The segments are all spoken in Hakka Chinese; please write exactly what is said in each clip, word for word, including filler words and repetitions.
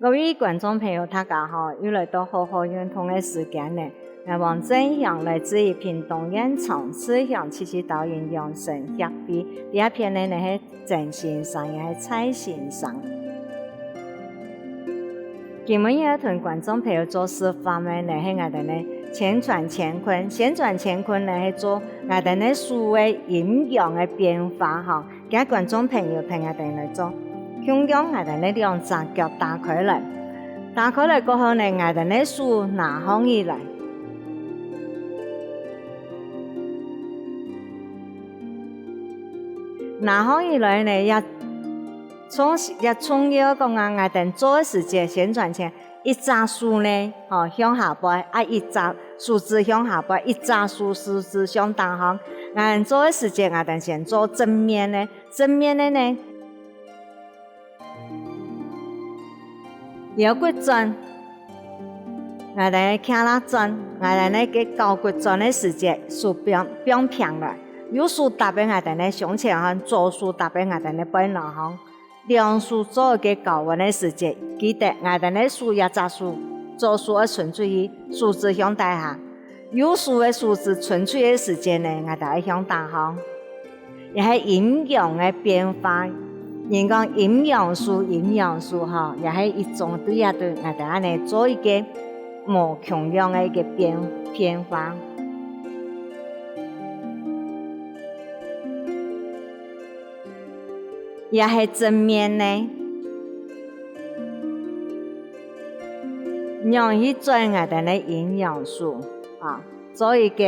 各位觀眾朋友，大家好，又來到好好運動个時間呢。𠊎黃振祥來自於屏東縣長治鄉七七導引養生協會，這片呢，呢係曾先生，也係蔡先生。今晡日愛同觀眾朋友做示範个呢，係𠊎兜呢前轉乾坤。前轉乾坤呢，係做𠊎兜呢手个陰陽个變化吼。 今觀眾朋友陪𠊎兜來做，共樣𠊎兜呢兩隻腳打開來，打開來過後呢，𠊎兜呢手拿䟘起來，拿䟘起來呢，也重，也重要講啊，𠊎兜做个時節先轉前，一隻手呢，吼，向下背，啊一隻手指向下背，一隻手，手指向頂項。𠊎兜做个時節，𠊎兜先做正面个， 正面个呢，腰骨轉，𠊎兜个胯下轉，𠊎兜呢个胯骨轉个時節，手放，放平來，右手搭个𠊎兜呢胸前項，左手搭个𠊎兜呢背囊項。兩手做个交換个時節，記得𠊎兜呢手這隻手，左手愛伸出去，手指向底下。 右手个手指伸出个時節呢，𠊎兜愛向頂項，也係陰陽个變化。人講陰陽手，陰陽手吼，也係一種對啊對，𠊎兜恁呢做一個無共樣个一個變，變化。 也係正面呢，仰去轉𠊎兜个陰陽手啊，做一個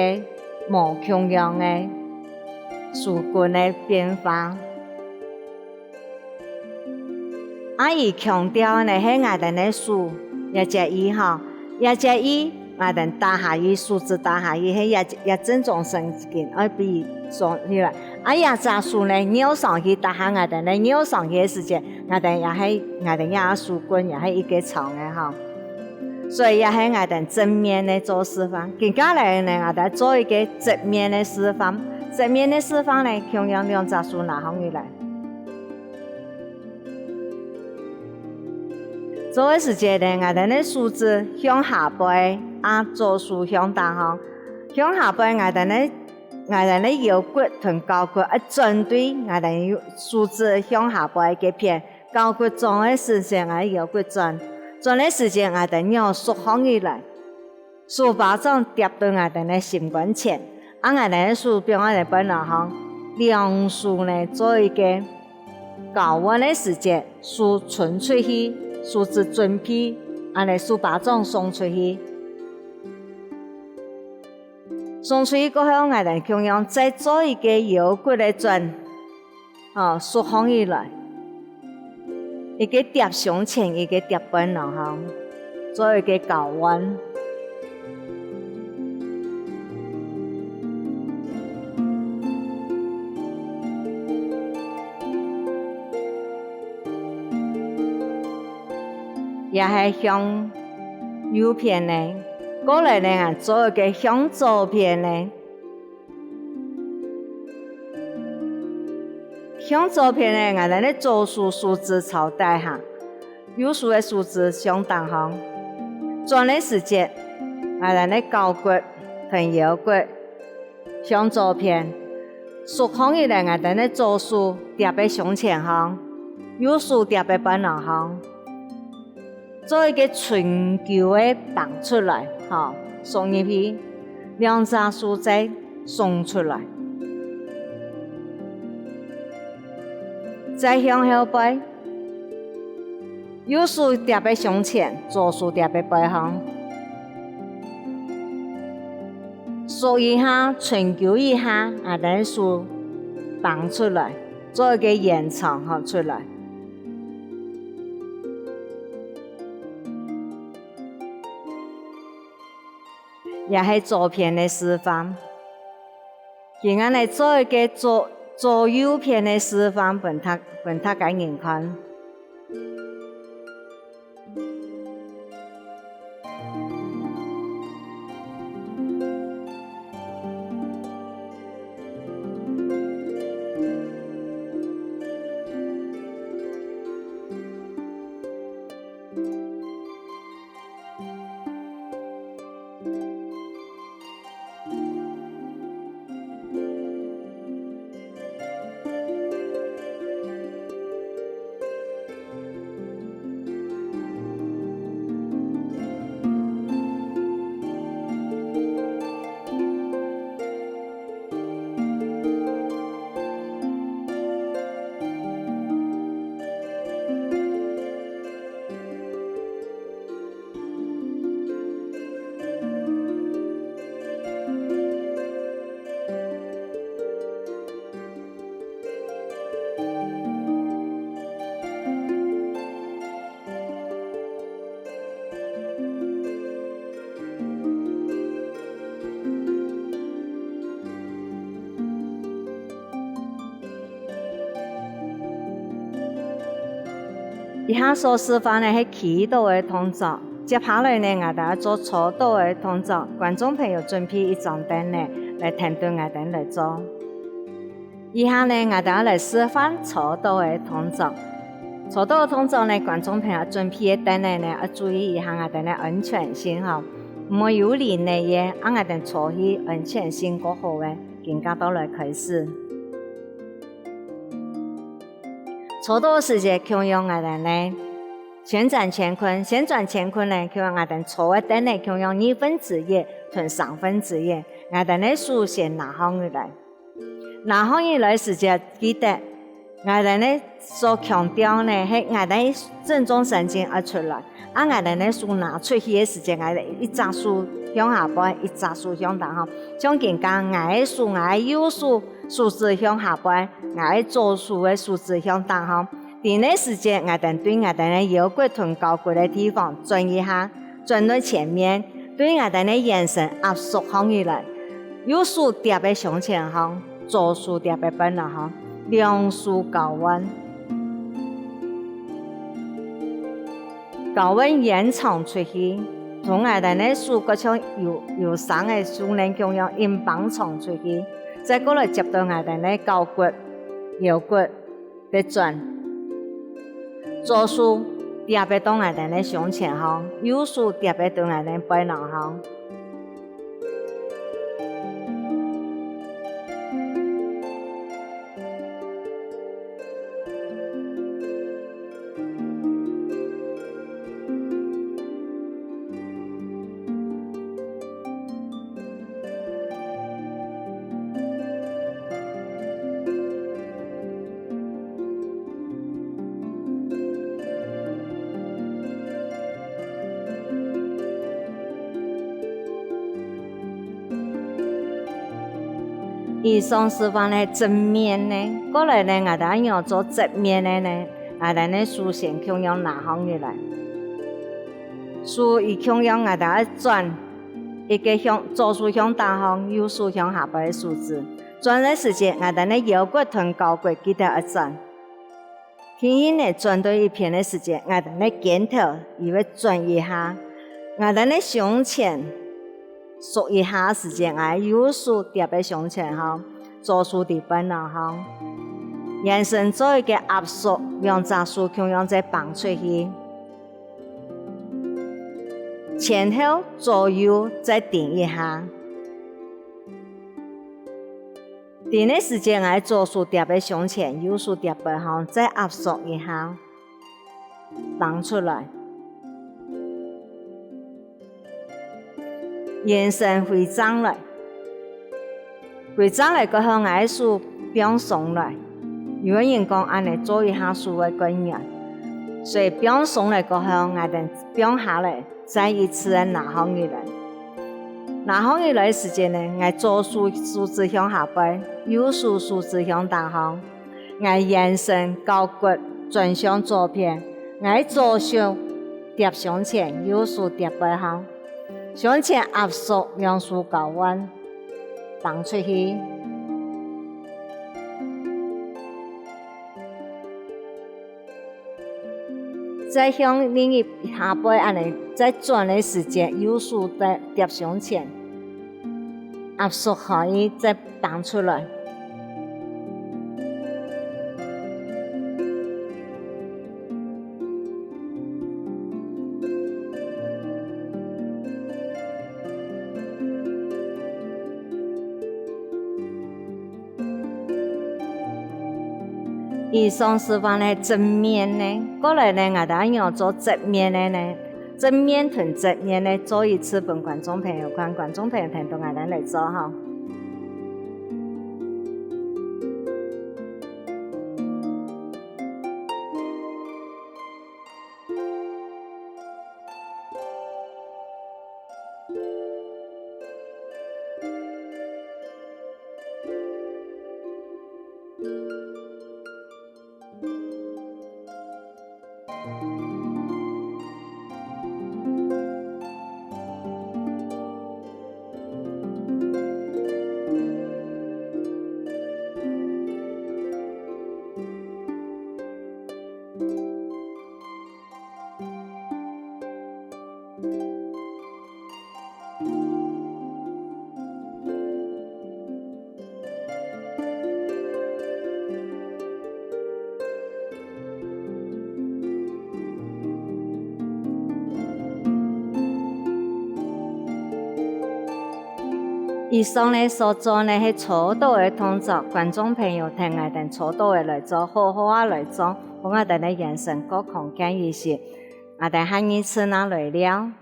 無共樣个手骨个變化。啊佢強調呢係𠊎兜个手，這隻佢吼，這隻佢 𠊎兜打下去，手指打下去，係這，這正中神經，愛比手起來。啊這隻手呢，繞上去，打下𠊎兜呢，繞上去个時節，𠊎兜也係，𠊎兜這手骨也係一個長个吼。所以這係𠊎兜正面个做示範。接下來呢，𠊎兜做一個側面个示範。側面个示範呢，共樣兩隻手拿䟘起來。 做个時節呢，𠊎兜呢手指向下背，啊左手向頂項。向下背，𠊎兜呢，𠊎兜呢腰骨同交骨愛轉對，𠊎兜呢手指向下背該片，交骨轉个時節，𠊎兜腰骨轉。轉个時節，𠊎兜呢縮䟘起來。 手巴掌貼到𠊎兜个心肝前，啊𠊎兜个手放𠊎兜背囊項，兩手呢做一個交換个時節，手伸出去，手指準備，恁呢手巴掌送出去。送出去過後，𠊎兜共樣再做一個腰骨个轉。 哦，縮䟘起來，一個貼胸前，一個貼背囊項，做一個交換。這係向右片个，過來呢，做一個向左片个。 向左片个，𠊎兜个左手手指朝底下，右手个手指向頂項。轉个時節，𠊎兜个交骨同腰骨向左片，縮䟘起來，𠊎兜个左手貼在胸前項，右手貼在背囊項。 做一個伸勼个挷出來，吼，送入去，兩隻手再送出來。再向後背，右手貼在胸前，左手貼在背項。縮一下，伸勼一下，啊，等手挷出來，做一個延長，吼，出來。 這係左片个示範。今下來做一個左，左右片个示範，分大，分大家人看。 這這下所示範个係企倒个動作，接下來呢，𠊎兜愛做坐倒个動作。觀眾朋友準備一張凳仔，來跈等𠊎兜來做。這下呢，𠊎兜愛來示範坐倒个動作。坐倒个動作呢，觀眾朋友準備个凳仔呢，愛注意一下𠊎兜个安全性吼，毋好有人仔个，啊𠊎兜坐去安全性較好个，今下就來開始。坐倒時節共樣𠊎兜呢， 旋轉乾坤，旋轉乾坤呢，共樣𠊎兜坐个凳仔共樣二分之一同三分之一，𠊎兜个手先拿䟘起來。拿䟘起來時節，記得，𠊎兜个所強調呢，係𠊎兜个正中神經愛出來。啊𠊎兜个手拿出去个時節，𠊎兜一隻手向下背，一隻手向頂項。像今下𠊎个手，𠊎个右手，手指向下背，𠊎个左手个手指向頂項。 在這時節，𠊎兜對𠊎兜个腰骨同交骨个地方轉一下，轉到前面，對𠊎兜个圓身壓縮䟘起來。右手貼在胸前項，左手貼在背囊項，兩手交換。交換延長出去，同𠊎兜个手，就像有，有生个手呢共樣，緊挷長出去，再過來接到𠊎兜个交骨、腰骨， 再轉。左手貼在到𠊎兜个胸前項，右手貼在到𠊎兜个背囊項。 以上示範个正面呢，過來呢，𠊎兜愛仰做側面个呢？𠊎兜呢，手先共樣拿䟘起來。 手一共樣，𠊎兜愛轉一个向，左手向頂項，右手向下背个手指。轉个時節，𠊎兜个腰骨同交骨記得愛轉。輕輕仔轉到一片个時節，𠊎兜个肩頭又會轉一下。𠊎兜个胸前縮一下時節，𠊎右手貼在胸前項，左手在背囊項。圓身做一个壓縮，兩隻手共樣再挷出去。 前後左右再停一下。停个時節，𠊎左手貼在胸前，右手貼背項，再壓縮一下，挷出來。圓身回正來。 歸正來過後，𠊎个手放鬆來。有个人講恁仔做一下手會痀軟，所以放鬆來過後，𠊎兜放下來，再一次个拿䟘起來。拿䟘起來个時節呢，𠊎左手手指向下背，右手手指向頂項。 𠊎圓身交骨轉向左片，𠊎左手貼胸前，右手貼背項，胸前壓縮，兩手交換，挷出去。再向另一下背恁仔，再轉个時節，右手再貼胸前，壓縮可以再 挷出來。 以上示範个正面呢，過來呢，𠊎兜愛仰做側面个呢？正面同側面呢，做一次分觀眾朋友看，觀眾朋友跈等𠊎兜來做吼。以上呢所做呢係初等个動作，觀眾朋友跈𠊎兜初等个來做，好好仔來做，分𠊎兜呢延伸較康健一息。𠊎兜下二次啊來尞。